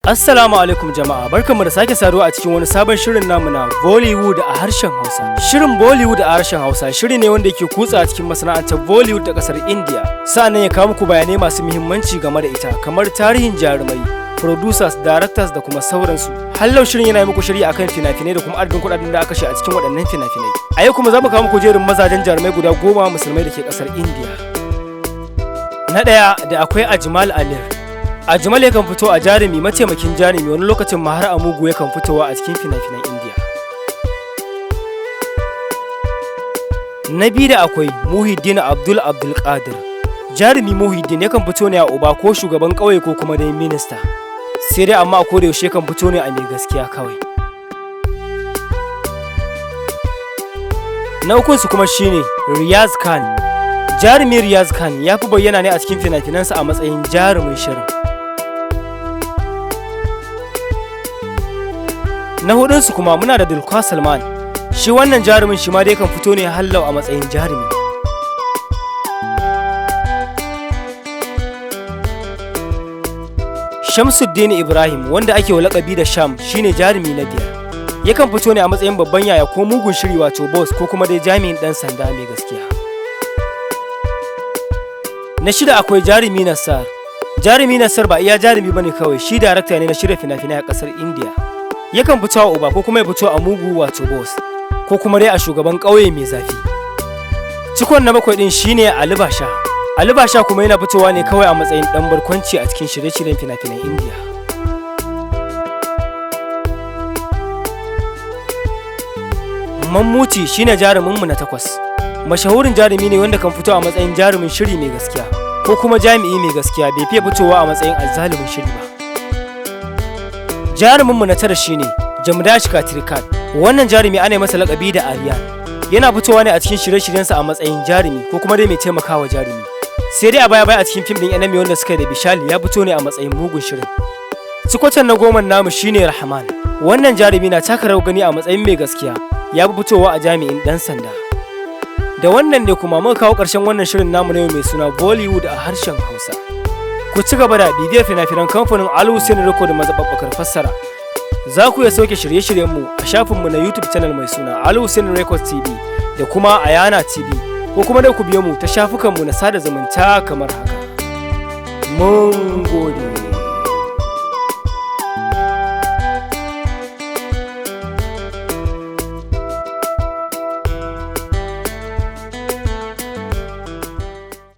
Assalamu alaikum jama'a, barkanmu da sake saduwa a cikin wani sabon shirin namu na Bollywood a harshen Hausa. Shirin Bollywood a harshen Hausa shiri ne wanda yake kutsa a cikin masana'antar Bollywood ta kasar India. Sa'annan ya kawo muku bayanai masu muhimmanci game da ita, kamar tarihin jarumai, producers, directors da kuma sauransu. Hallau shirin yana muku shiri akan fina-finai da kuma adadin kuɗaɗen da aka kashe a cikin waɗannan fina-finai. A yau kuma za mu kawo muku jerin mazajen jarumai guda 10 musulmai da ke ƙasar India. Na ɗaya da akwai Ajmal Amir. Ajmal yakan fito a jarumi, mataimakin jarumi, wani lokacin ma har a mugu yakan fitowa a cikin fina-finan India. Na biyu da akwai Muhiddin Abdul Abdul Qadir. Jarumi Muhiddin yakan fito ne a uba ko shugaban ƙauye ko kuma dai minista. Sai dai amma a koda yaushe yakan fito ne a mai gaskiya kawai. Na ukunsu kuma shine Riyaz Khan. Jarumi Riyaz Khan ya fi bayyana ne a cikin fina-finansa a matsayin jarumin shirin. Na hudunsu kuma muna da Dulquer Salman. Shi wannan jarumin shi ma dai kan fito ne hallau a matsayin jarumi. Shamsuddin Ibrahim, wanda ake wa lakabi da Sham, shine jarumi na biyar. Yakan fito ne a matsayin babban yaya ko mugun shiri wato boss, ko kuma dai jami'in dan sanda mai gaskiya. Na shida akwai jarumi Nassar. Jarumi Nassar ba iya jarumi bane kawai, shi darakta ne na shirya fina-finai a kasar India. Yakan fito a uba ko kuma ya fito a mugu wato boss, ko kuma dai a shugaban ƙauye mai zafi. Cikon na bakwai din shine Ali Basha. Ali Basha kuma yana fitowa ne kawai a matsayin dan barkwanci a cikin shirye-shiryen fina-finan India. Mammuti shine jaruminmu na takwas. Mashahurin jarumi ne wanda kan fito a matsayin jarumin shiri mai gaskiya ko kuma jami'i mai gaskiya, bai fiye fitowa a matsayin azzalumin shiri ba. Jaruminmu na tara shine Jamdash Katrikat. Wannan jarumi ana masa lakabi da Aryan. Yana fitowa ne a cikin shirye-shiryensa a matsayin jarumi ko kuma dai mai taimakawa jarumi. Sai dai a baya-baya a cikin fim ɗin Enemy wanda suka yi da Bishal ya fito ne a matsayin mugun shirin. Cikwatan na goma namu shine Rahman. Wannan jarumi na taka rawar gani a matsayin mai gaskiya, ya fi fitowa a jami'in ɗan sanda. Da wannan ne kuma muka kawo ƙarshen wannan shirin namu na yau mai suna Bollywood a harshen Hausa. Ku ci gaba da bibiyar fina-finan kamfanin Al Hussein Record mazaɓaɓɓakar fassara. Za ku iya sauke shirye-shiryenmu a shafinmu na YouTube channel mai suna Al Hussein Record TV da kuma Ayana TV, ko kuma dai ku biyo mu ta shafukanmu na sada zumunta kamar haka. Mun gode.